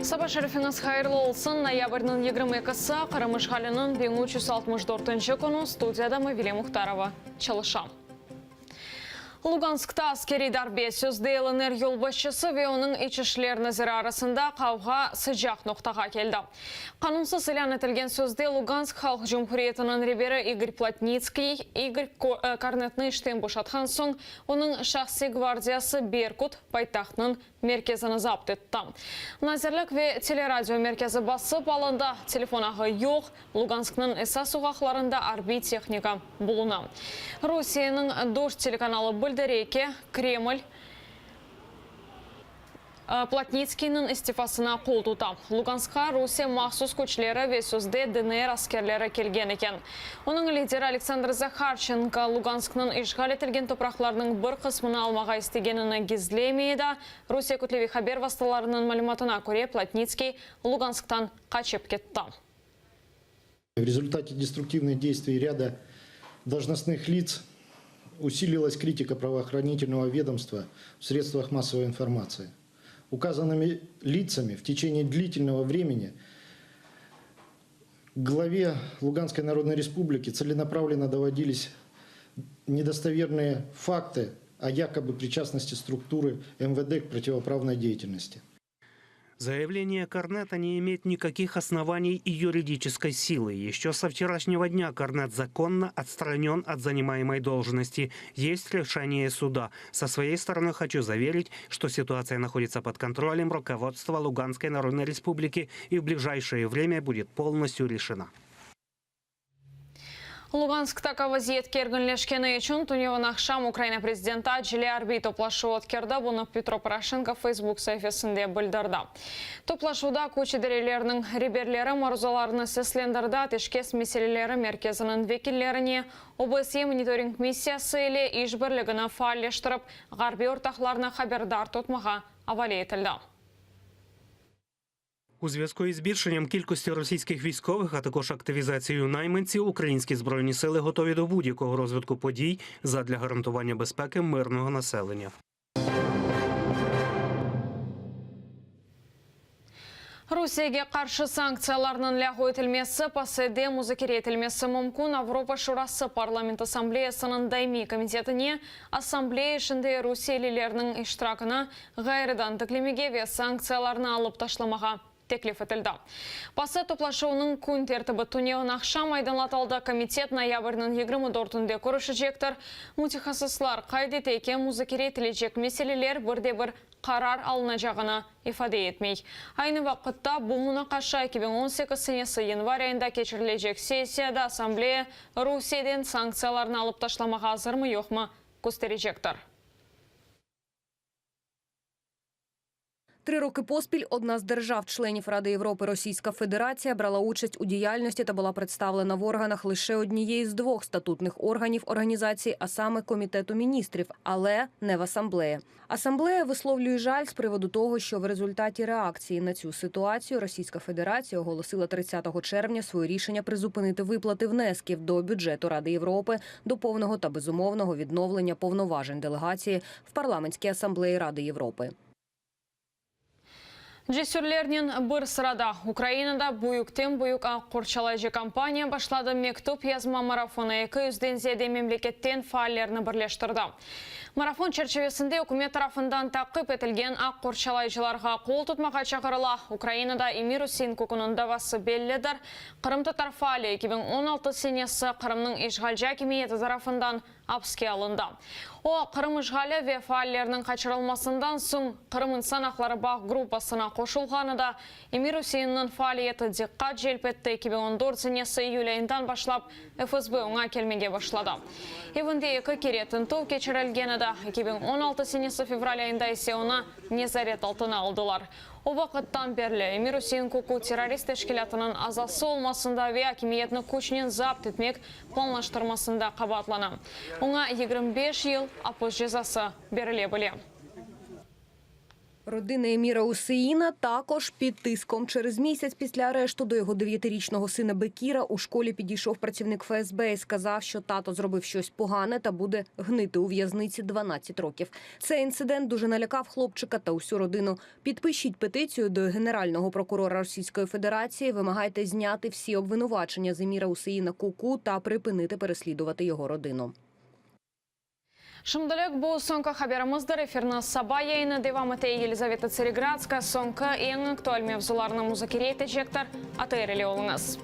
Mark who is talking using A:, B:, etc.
A: Saba şerifiñiz hayırlı olsun! Noyabrniñ 22-si, Qırım işğaliniñ 1364-nci künü, studiyada Mavile Muhtarova çalışa. Luganskta askeriy darbe, sözde LNR yolbaşçısı ve onıñ iç işler naziri arasında qavğa sıcaq noqtağa keldi. Qanunsız ilân etilgen sözde Lugansk Halq Cumhuriyetiniñ reberi İgor Plotnitskiy, İgor Kornetni işten boşatqan soñ, onıñ şahsiy gvardiyası Berkut paytahtınıñ merkezini zapt etti. Nazirlik ve teleradio merkezi basıp alındı, telefon ağı yoq, Lugansknıñ esas soqaqlarında arbiy tehnika buluna. Rusiyeniñ Dojd telekanalı bildire ki, Kreml Plotnitskiyniñ istifasına qol tuta. Luganskqa Rusiye mahsus küçleri ve sözde DNR askerleri kelgen eken. Onıñ lideri Aleksandr Zaharçenko, Lugansknıñ işğal etilgen topraqlarınıñ bir qısmını almağa istegenini gizlemey edi. Rusiye kütleviy haber vastalarınıñ malümatına köre, Plotnitskiy Lugansktan qaçıp ketti.
B: В результате деструктивных действий ряда должностных лиц усилилась критика правоохранительного ведомства в средствах массовой информации. Указанными лицами в течение длительного времени главе Луганской Народной Республики целенаправленно доводились недостоверные факты о якобы причастности структуры МВД к противоправной деятельности.
C: Заявление Корнета не имеет никаких оснований и юридической силы. Еще со вчерашнего дня Корнет законно отстранен от занимаемой должности. Есть решение суда. Со своей стороны хочу заверить, что ситуация находится под контролем руководства Луганской Народной Республики и в ближайшее время будет полностью решена.
A: Lugansktaki vaziyet kerginleşkeni içün tünevin aqşam Ukraina prezidenti acele arbiy toplaşuv ötkerdi. Bunı Petro Poroşenko Facebook saifesinde bildirdi. Toplaşuvda küç idareleriniñ reberleri maruzalarını seslendirdi, ateşkes meseleleri merkeziniñ vekillerine OBSYE monitoring missiyası ile işbirligini faalleştirip, ğarbiy ortaqlarnı haberdar tutmağa avale etildi.
C: У зв'язку із збільшенням кількості російських військових, а також активізацією найманців, українські збройні сили готові до будь-якого розвитку подій задля гарантування безпеки мирного населення.
A: Rusiyege qarşı sanktsiyalarnıñ lâğu etilmesi PACEde muzakere etilmesi mümkün, Avropa Şurası Parlament Assambleyasınıñ daimiy komitetine Assambleya işinde rusiyelilerniñ iştirakini ğayrıdan tiklemege ve sanktsiyalarnı alıp taşlamağa teklif etildi. PACE toplaşuvınıñ kün tertibi tünevin aqşam aydınlatıldı, komitet noyabrniñ 24-ünde körüşecektir. Mütehassıslar qayd ete ki, muzakere etilecek meseleler bir de bir qarar alınacağını ifade etmey. Aynı vaqıtta, bu munaqaşa 2018 senesi yanvar ayında keçirilecek sessiyada Assambleya Rusiyeden sanktsiyalarnı alıp taşlamağa azırmı-yoqmı kösterecektir.
D: Три роки поспіль одна з держав-членів Ради Європи Російська Федерація брала участь у діяльності та була представлена в органах лише однієї з двох статутних органів організації, а саме Комітету міністрів, але не в асамблеї. Асамблея висловлює жаль з приводу того, що в результаті реакції на цю ситуацію Російська Федерація оголосила 30 червня своє рішення призупинити виплати внесків до бюджету Ради Європи до повного та безумовного відновлення повноважень делегації в парламентській асамблеї Ради Європи.
A: Cesürlernen bir sırada Ukrainada büyükten-büyük aq qorçalayıcı kampaniya başladı, mektüp yazma marafonı eki yüzden ziyade memleketten faallerni birleştirdi. Marafon çerçivesinde ükümet tarafından taqip etilgen aq qorçalayıcılarğa qol tutmağa çağırıla. Ukrainada Emir-Usein Kukunıñ davası bellidir. Qırımtatar faali 2016 senesi Qırımnıñ işğalci akimiyeti tarafından Apiske alındı. O, Qırım işğali ve faallerniñ qaçırılmasından soñ Qırım insan aqları bağ gruppasına qoşulğanı da Emir-Useinniñ faaliyeti diqqat celp etti, 2014 senesi iyül ayından başlap FSB oña kelmege başladı. Evinde eki kere tintüv keçirilgen edi, 2016 senesi fevral ayında ise onı nezaret altına aldılar. O vaqıttan berli Emir-Usein Kuku terrorist teşkilâtınıñ azası olmasında ve akimiyetni küçnen zapt etmek planlaştırmasında qabaatlana. Oña 25 yıl apis cezası berile bile.
D: Родина Еміра Усеїна також під тиском. Через місяць після арешту до його дев'ятирічного сина Бекіра у школі підійшов працівник ФСБ і сказав, що тато зробив щось погане та буде гнити у в'язниці 12 років. Цей інцидент дуже налякав хлопчика та усю родину. Підпишіть петицію до генерального прокурора Російської Федерації. Вимагайте зняти всі обвинувачення з Еміра Усеїна Куку та припинити переслідувати його родину.
A: Şimdilik bu soñki haberimizdir. Efirni saba yayını devam ete Елизавета Цареградская. Soñki eñ aktual mevzularnı muzakere etecektir. ATR ile oluñız.